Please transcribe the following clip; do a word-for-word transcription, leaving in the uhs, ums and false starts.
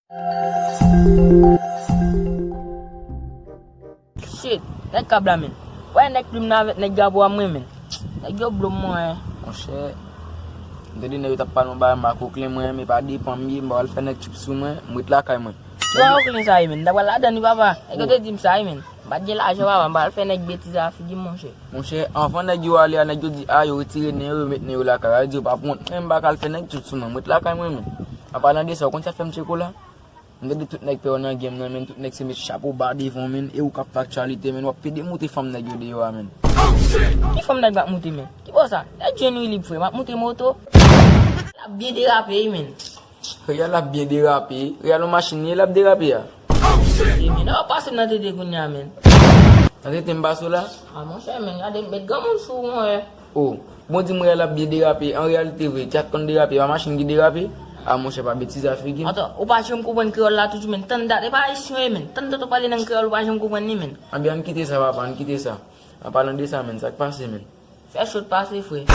Shit, nèg kab la, men. Wè nèg plim nan avèk nèg drapo a mwen, men. Nèg yo blo m, mwen. Monchè, m tande nèg yo t ap pale yon bagay, m pa koklen mwen, men pa depan m ye, m pa pral fè nèg tchup sou mwen, m ret lakay mwen. Ki bagay koklen sa ye, men? M ta pral ladann wi, papa. Nèg yo te di m sa wi, men. M pa t gen lajan, papa, m pa pral fè nèg betize a figi m, monchè. Monchè, anvan nèg yo ale a, nèg yo di, a, yo retire nen yo, yo met nen yo lakay. Sa vle di yo p ap wont. Men m pa ka al fè nèg tchup sou mwen, m ret lakay mwen, men. An palan de sa, ou konn sa k fè m tcheko la? M tande tout nèg pè w nan game nan, men, tout nèg se met chapo ba devan w, men, e ou k ap fè aktyalite, men, w ap pede moute fanm nèg yo deyò a, men. Ki fanm nèg m ap moute, men? Ki bò sa? Nèg jwenn wi lib, frè, m ap moute moto. L ap byen derape wi, men. Real ap byen derape. Real yon machin li ye, l ap derape a. E men, nan w ap pase m nan tete kounye a, men. Nan tete m pase w la? A, monchè, men, gade, m met granmoun sou ou, monchè. O, bon, di m Real ap byen derape. An reyalite vre, tchat konn derape, pa machin ki derape. A, monchè, pa betize a figi m. Atann, ou pa janm konprann kreyòl la toujou, men. Tann dat, e pa ayisyen w ye, men. Tann dat w pale nan kreyòl, ou pa janm konprann li, men. Anben, ann kite sa, papa, ann kite sa. An palan de sa, men, sa k pase, men? Fè cho t pase, frè.